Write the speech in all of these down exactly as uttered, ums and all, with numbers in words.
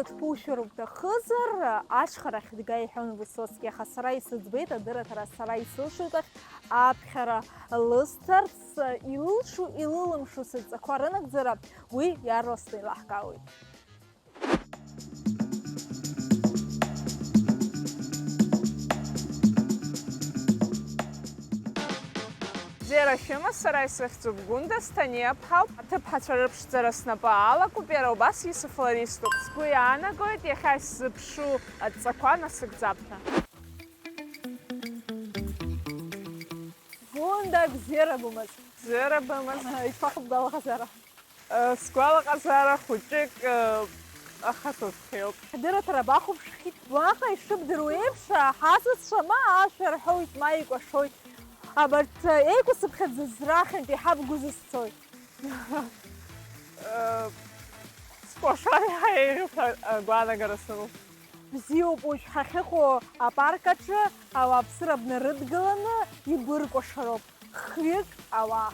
Дԥушәароуп, уҭахызар, ашьхарахь дга, иҳәон Высоцки, аха сара исыӡбеит адырраҭара, сара исылшоит ахь аԥхьара лысҭарц, илылшо, илылымшо сыдҵақәа рынагӡара уи иаарласны еилаҳкаауеит. Бзиара шәымаз, сара исыхьӡуп Гәында Сҭаниаԥҳа ауп. Аҭыԥҳацәа рыԥшӡара снапы алакуп, иара убас исыфлориступ. Сгәы иаанагоит, иахьа исзыԥшу адҵақәа насыгӡап ҳәа. Гәында, бзиара бымаз. Бзиара бымаз. Ишԥахәыԥгалахазаара? Сгәалаҟазаара хәыҷык, аха сызхиоуп. Ҳдырраҭара бахәаԥшхьеит. Уаҟа ишыбдыруа еиԥш, ҳасасцәа ма ашәа рҳәоит, ма икәашоит. Абарҭ еикәасыԥхьаӡаз рахьынтә еиҳа бгәы зысцои? Скәашара иаҳа еиӷьуп ҳәа агәаанагара сымоуп. Бзиоуп, уажә ҳахьыҟоу апарк аҿы ауааԥсыра бнарыдгыланы ибыркәашароуп. Хҩык ауаа.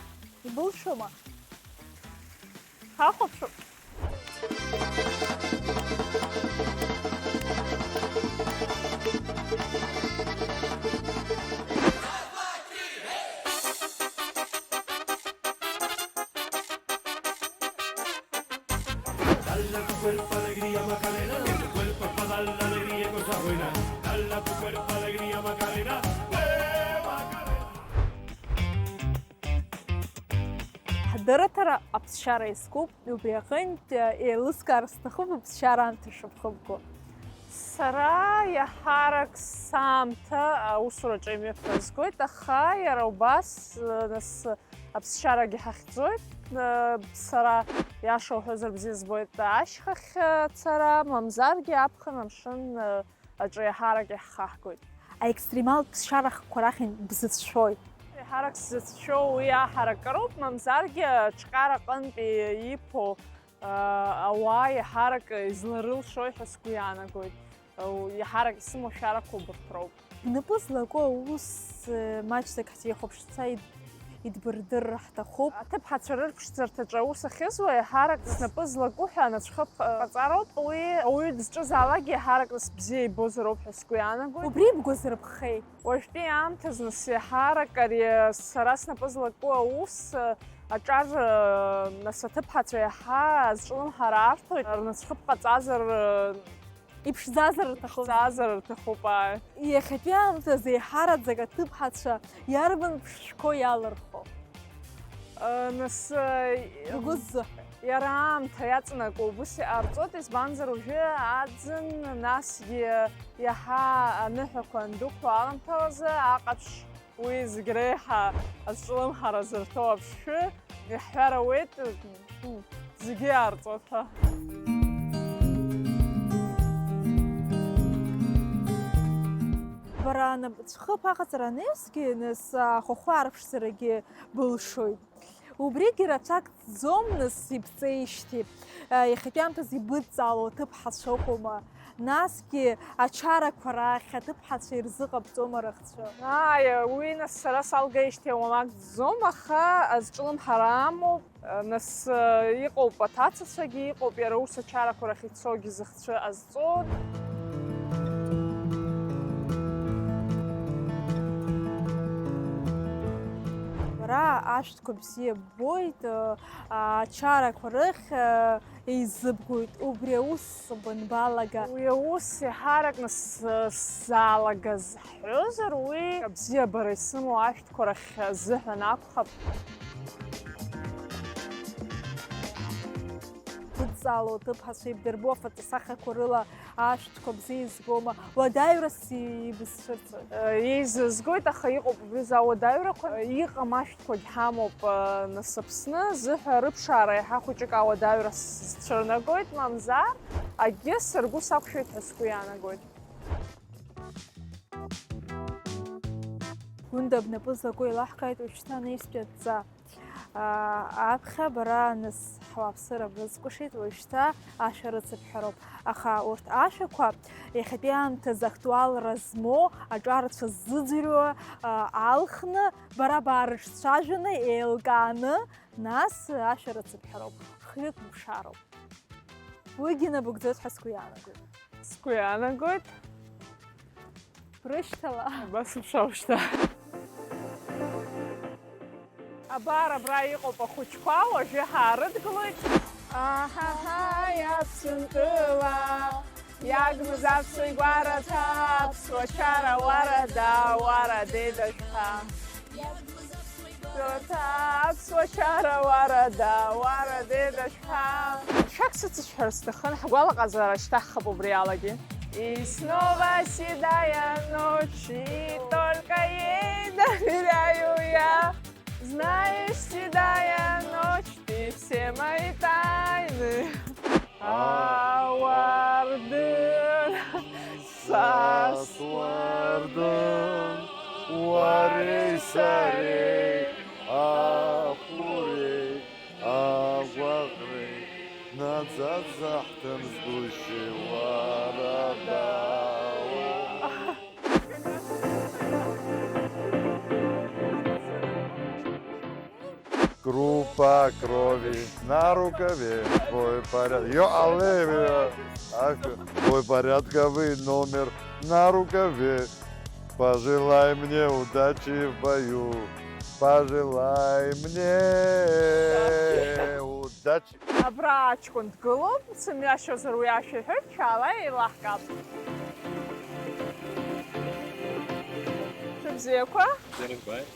Ибылшома? Ҳахәаԥшып. Dale a tu cuerpo alegría, Macarena, tu cuerpo es pa' darle alegría y cosas buenas. Dale a tu cuerpo alegría, Macarena, eh, Macarena. Ҳдырраҭара аԥсшьара иазкуп, убри аҟынтә еилыскаар сҭахуп, аԥсшьара аамҭа шыбхыбго. Сара иаҳарак саамҭа аусураҿы имҩаԥназгоит, аха иара убас, нас, аԥсшьарагьы ҳахьӡоит. Сара, иаша уҳәозар, бзиа збоит ашьхахь ацара, мамзаргьы аԥхын амшын аҿы иаҳарак иаҳхаҳгоит. Аекстремалтә ԥсшьарақәа рахьынтә бзыцәшәои? Еиҳарак сзыцәшәо уи аҳаракыроуп, мамзаргьы аҿҟьара аҟынтәи иԥо, а, ауаа еиҳарак изларылшои ҳәа сгәы иаанагоит. Иаҳарак исымоу ашәарақәа убарҭ роуп. Бнапы злаку аус, э, маҷӡак ҳзеихәаԥшца ид-, идбырдырра ҳҭахуп. Аҭыԥҳацәа рырԥшӡарҭаҿы аус ахьызуа, еиҳарак снапы злаку ҳәа анацәхыԥ ҟаҵароуп. Уи ауаҩы дызҿызаалакгьы еиҳарак нас бзиа ибозароуп ҳәа сгәы иаанагоит. Убри ибгәазырԥхеи? Уажәтәи аамҭазы нас еиҳарак ари сара снапы злаку аус, э, аҿар, э, нас аҭыԥҳацәа иаҳа азҿлымҳара арҭоит, рнацәхыԥ ҟаҵазар, э, Иԥшӡазар рҭахуп. Иԥшӡазар рҭахуп, ааи. Иахьатәи аамҭазы еиҳараӡак аҭыԥҳацәа иарбан ԥшшәқәоу иалырхуа? Э, нас, э, Ргәы ззыҳәа. Иара аамҭа иаҵанакуа убыс иҟарҵоит, избанзар уажәы аӡын, насгьы иаҳа аныҳәақәа андәықәло аламҭалазы аҟаԥшь Уи зегь реиҳа азҿлымҳара зырҭо аԥшшәы, иаҳҳәар ауеит, зегьы иаарҵоит ҳәа. Бара анапцәхыԥ аҟаҵара анеизгьы, нас ахәахәа арԥшӡарагьы былшоит. Убригьы рацәак ӡӡом, нас ибҵеижьҭеи, иахьатәи аамҭазы ибыдҵаало аҭыԥҳацәа ыҟоума? Насгьы ачарақәа рахь аҭыԥҳацәа ирзыҟабҵома рыхцәы? Ааи, уи нас сара салгаижьҭеи уамак ӡӡом, аха азҿлымҳара амоуп. Нас, э, иҟоуп аҭацацәагьы, иҟоуп иара ус ачарақәа рахь ицогьы зыхцәы азҵо. Бара ашәҭқәа бзиа ббоит, э, ачарақәа рыхь, э, еизыбгоит, убри аус банбалага? Уи аус еиҳаракны с-, сзаалагаз ҳҳәозар, уи абзиабара исымоу ашәҭқәа рахь азыҳәан акәхап. Идҵаало аҭыԥҳацәа ибдырбо афотосахьақәа рыла ашәҭқәа бзиа избома, уадаҩрас ибызцәырҵуеит? Еизызгоит, аха иҟоуп убри азы ауадаҩрақәа. Иҟам ашәҭқәагь ҳамоуп, нас Аԥсны азыҳәа рыԥшаара иаҳа хәыҷык ауадаҩра сцәырнагоит, мамзар акгьы сыргәы сақәшәоит ҳәа сгәы иаанагоит. Гәында бнапы злаку еилаҳкааит уажәшьҭа анаҩстәи адҵа. Аа, аԥхьа бара, нас, ҳуааԥсыра базкәашеит, уажәшьҭа ашәа рыцыбҳәароуп. Аха урҭ ашәақәа иахьатәи аамҭазы актуалра змоу, аҿарацәа ззыӡырҩуа, аа, алхны, бара баарыҿцәажәаны, еилкааны, нас ашәа рыцыбҳәароуп, хҩык бшароуп. Уигьы набыгӡоит ҳәа сгәы иаанагоит. Сгәы иаанагоит. Брышьҭала. Абас уԥшаауа шьҭа. Абар абра иҟоуп ахәыҷқәа, уажәы ҳаарыдгылоит. Аҳаҳаи, Аԥсынтәыла, иагмыз аԥсуа игәараҭа, аԥсуа чара уарада, уара деидашәха. Аԥсуа чара уарада, уара деидашәха. Ҽак сыцышәҳәар сҭахын, ҳгәалаҟазаара шьҭаҳхып убри алагьы. И снова седая ночь, и только ей доверяю я. Знаешь, седая ночь, ты все мои тайны. Ауардын, са суардын, уареи сареи, ахәреи агәаҟреи, наӡаӡа ҳҭым згәышьеи уара дауа. Группа крови на рукаве, твой поряд-, ё, алле, бля, ах, твой порядковый номер на рукаве. Пожелай мне удачи в бою, пожелай мне удачи. Абра аҷкәын дгылоуп, сымҩашьозар уи ашәа иҳәоит, шәаала еилаҳкаап. Шәыбзиақәа. Бзиара ббааит.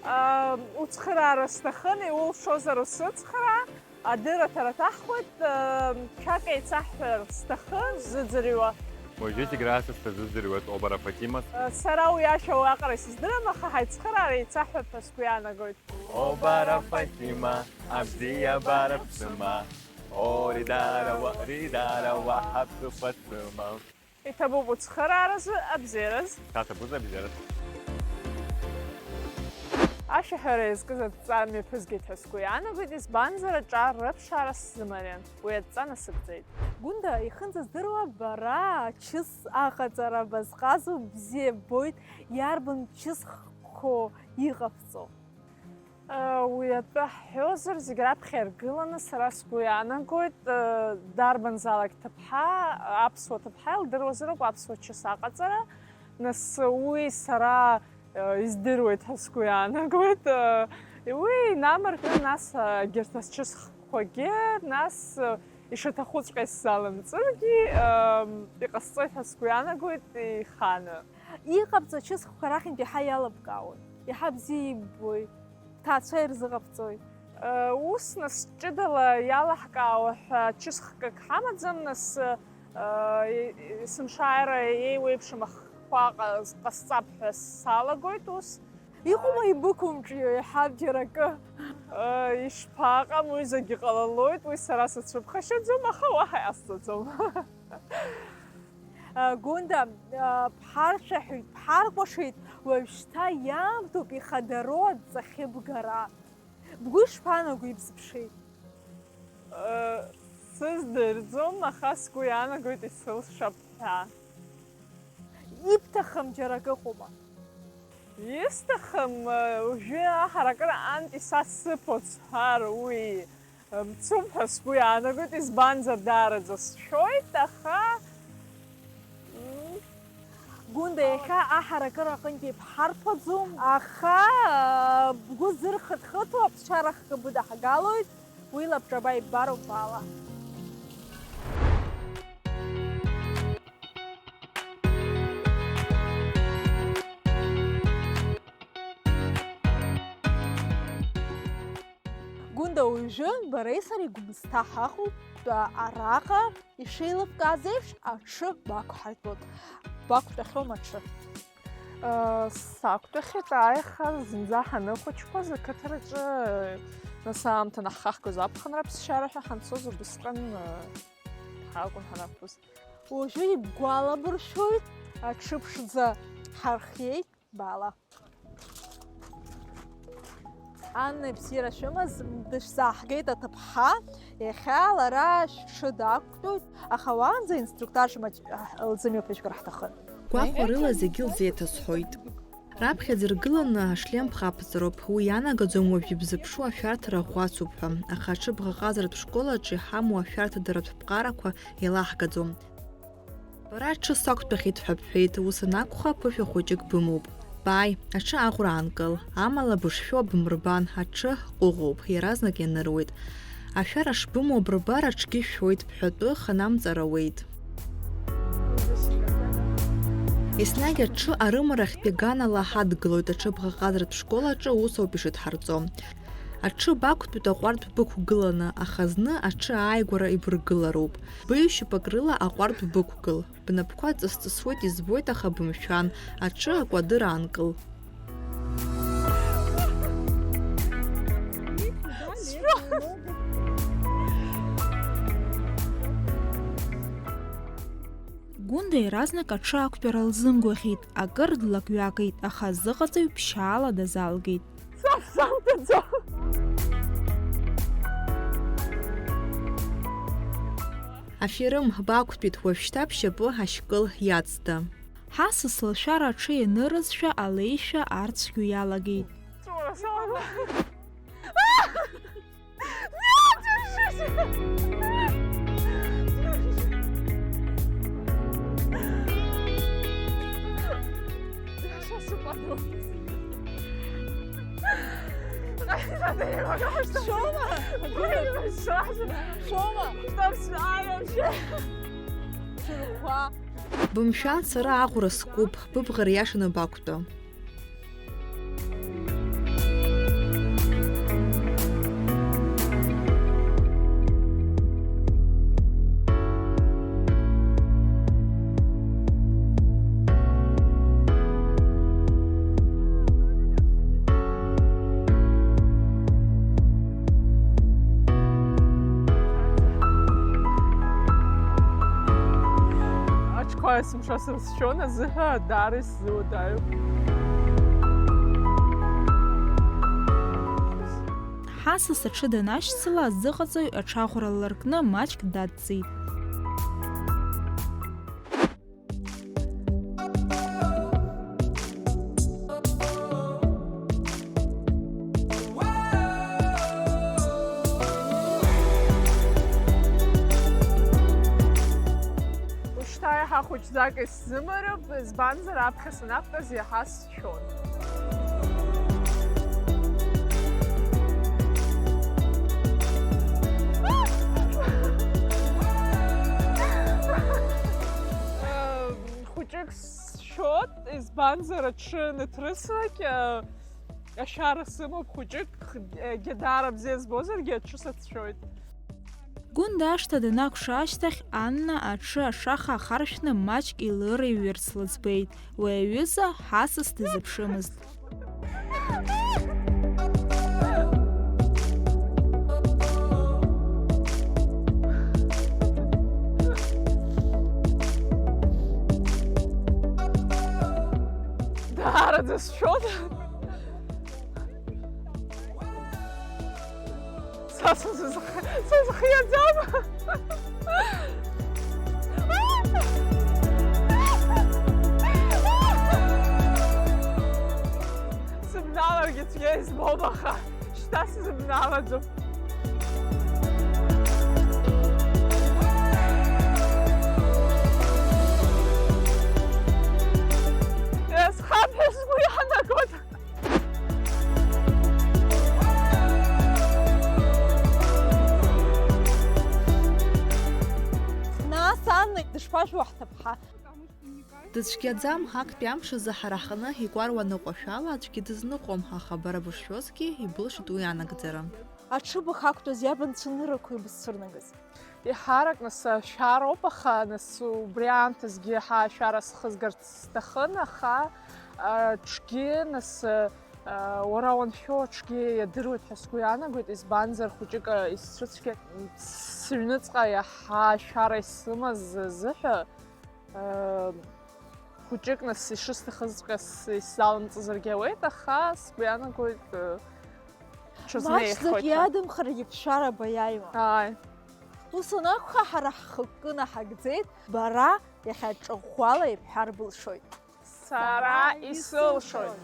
Аа, уцхыраара сҭахын, иулшозар усыцхраа, адырраҭара аҭаххоит, аа, ҽак еицаҳҳәар сҭахын, сзыӡырҩуа. Уажәы зегь раасҭа сазыӡырҩуеит, Обара Фатима. Сара уи ашәа уаҟара исыздырам, аха ҳаицхыраара еицаҳҳәап ҳәа сгәы иаанагоит. Обара Фатима, абзиабара бсыма. О, ридара уа, ридара уа, ҳаԥсыхәа сымам. Иҭабуп уцхырааразы абзиараз. Иҭабуп абзиараз. Ашәаҳәара иазкыз адҵа мҩаԥызгеит ҳәа сгәы иаанагоит, избанзар, аҿар рыԥшаара сзымариан, уи адҵа насыгӡеит. Гәында, ихынӡаздыруа бара ачыс аҟаҵара базҟазоу бзиа ббоит, иарбан чысхқәоу иҟабҵо? Уи атәы ҳҳәозар, зегь раԥхьа иргыланы сара сгәы иаанагоит, дарбанзаалак ҭыԥҳа, аԥсуа ҭыԥҳа илдыруазароуп аԥсуа чыс аҟаҵара. Нас уи сара издыруеит ҳәа сгәы иаанагоит. Уи инамаркны, нас егьырҭ ачысхқәагьы, нас ишаҭахуҵәҟьа исзалымҵыргьы, иҟасҵоит ҳәа сгәы иаанагоит иханы. Иҟабҵо ачысхқәа рахьынтә иаҳа иалыбкаауеит, иаҳа бзиа иббоит, бҭаацәа ирзыҟабҵоит. Ус нас ҷыдала иалаҳкаауа ҳәа чысхкык ҳамаӡам, нас есымшааира еиуеиԥшым ахқәа ҟаз-, ҟасҵап ҳәа салагоит ус. Иҟоума ибықәымҿио еиҳа џьара акы? Ишԥаҟам, уи зегьы ҟалалоит, уи сара сацәыԥхашьаӡом, аха уаҳа иҟасҵаӡом. Гәында, бҳаршәаҳәеит, бҳаркәашеит, уажәшьҭа иаамҭоуп ихадароу адҵахьы бгара. Бгәы ишԥаанаго, ибзыԥши? Сыздырӡом, аха сгәы иаанагоит исылшап ҳәа. Ибҭахым џьара акы ыҟоума? Исҭахым, уажәы аҳаракыра анти са сыԥо сҳәар, уи мцуп ҳәа сгәы иаанагоит, избанзар, даараӡа сшәоит, аха, м, Гәында, иахьа аҳаракыра аҟынтәи бҳарԥаӡом, аха, бгәы зырхыҭхыҭуа аԥсшьара хкы быдаҳгалоит, уи лабҿаба иббароуп баала. Гәында, уажәы бареи сареи Гәымсҭа ҳаҟоуп, араҟа ишеилыбкааз еиԥш аҽы бақәҳартәоит. Бақәтәахьоума аҽы? Сақәтәахьеит, ааиха зынӡа ҳаныхәыҷқәаз ақыҭараҿы, нас аамҭа анаххаҳгоз аԥхынра аԥсшьара ҳәа ҳанцоз убысҟан ҳакәын ҳанақәтәоз. Уажәы ибгәалабыршәоит, аҽы ԥшӡа ҳархиеит. Баала. Анна ибзиара шәымаз, дышәзааҳгеит аҭыԥҳа, иахьа лара шәҽы дақәтәоит, аха уаанӡа инструктаж маҷ-, лзымҩаԥыжәгар ҳҭахын. Гәахәарыла зегьы лзеиҭасҳәоит. Раԥхьаӡа иргыланы ашлем ԥхаԥҵароуп, уи ианагаӡом уажә ибзыԥшу ашәарҭара ӷәӷәацуп ҳәа, аха аҽыбӷаҟазаратә школ аҿы иҳамоу ашәарҭадаратә ԥҟарақәа еилаҳгаӡом. Бара аҽы сақәтәахьеит ҳәа бҳәеит, ус анакәха, ԥышәа хәыҷык бымоуп. Бааи, аҽы аӷәра аанкыл, амала бышшәо бымырбан, аҽы ҟәыӷоуп, иаразнак ианыруеит. Ашәара шбымоу абырбар аҽгьы шәоит бҳәатәы ханамҵар ауеит. Еснагь аҽы арымарахьтә иганала ҳадгылоит аҽыбӷаҟазаратә школ аҿы, ус ауп ишыдҳарҵо. Аҽы бақәтәоит аҟәардә бықәгыланы, аха зны аҽы ааигәара ибыргылароуп. Быҩшьапык рыла аҟәардә бықәгыл. Бнапқәа ҵыс-ҵысуеит, избоит, аха бымшәан, аҽы акәадыр аанкыл. Гәында иаразнак аҽы ақәтәара лзымгәаӷьит, акыр длакҩакит, аха азыҟаҵаҩ ԥшьаала дазалгеит. Са сзалгаӡом. Аферым, бақәтәеит уажәшьҭа бшьапы ашькыл иацда. Ҳасас лашәара аҽы ианырызшәа алеишәа арцәгьо иалагеит. Шома? Шома? Бымшәан, сара аӷәра скуп, быбӷа риашаны бақәтәа. Аҽқәа есымша срыцәшәон азыҳәа, даара исзуадаҩуп. Ҳасас аҽы данашьцыла, азыҟаҵаҩ аҽаӷәра ларкны маҷк дадҵит. Ушьҭа иаҳа хәыҷӡак исзымароуп, избанзар, аԥхьа санақәтәаз иаҳа сшәон. Хәыҷык сшәот, избанзар, аҽы анҭрыслак, ашәара сымоуп хәыҷык, егьа даара бзиа збозаргьы аҽы сацәшәоит. Гәында ашҭа данакәша ашьҭахь, Анна аҽы ашаха ахаршәны маҷк илырыҩҩырц лыӡбеит. Уи аҩыза ҳасас дазыԥшымызт. Даараӡа сшәон. Са сызх-, сызхиаӡам. Сыбналаргьы цәгьа избом, аха шьҭа сзыбналаӡом. Иазхап ҳәа сгәы иаанагоит. Нас Анна дышԥажәуа ҳҭыԥҳа? Дыцәгьаӡам, актәи амш азы ҳара ҳҟны икәаруа аныҟәашәала аӡәгьы дызныҟәом, аха бара бышшәозгьы ибылшеит уи анагӡара. Аҽыбӷа ақәтәаз иарбан цәаныррақәа ибызцәырнагаз? Еиҳарак, нас, ашәароуп, аха, нас, убри аамҭазгьы ҳа ашәара схызгарц сҭахын, аха, а, ҽгьы, нас, а, уара уаншәо аҽгьы иадыруеит ҳәа сгәы иаанагоит, избанзар, хәыҷык, а, исцәыцәгьа, сыҩныҵҟа иаҳа ашәара исымаз азыҳәа, а, хәыҷык, нас, ишысҭахызҵәҟьа с-, исзалымҵызаргьы ауеит, аха сгәы иаанагоит, а, ҽазнеихьоит ҳәа. Маҷӡак иадамхаргьы ԥшәарада иааиуан. Ааи. Ус анакәха, ҳара ҳхықәкы наҳагӡеит, бара иахьа ҿыӷәӷәала ибҳәар былшоит. Сара исылшоит.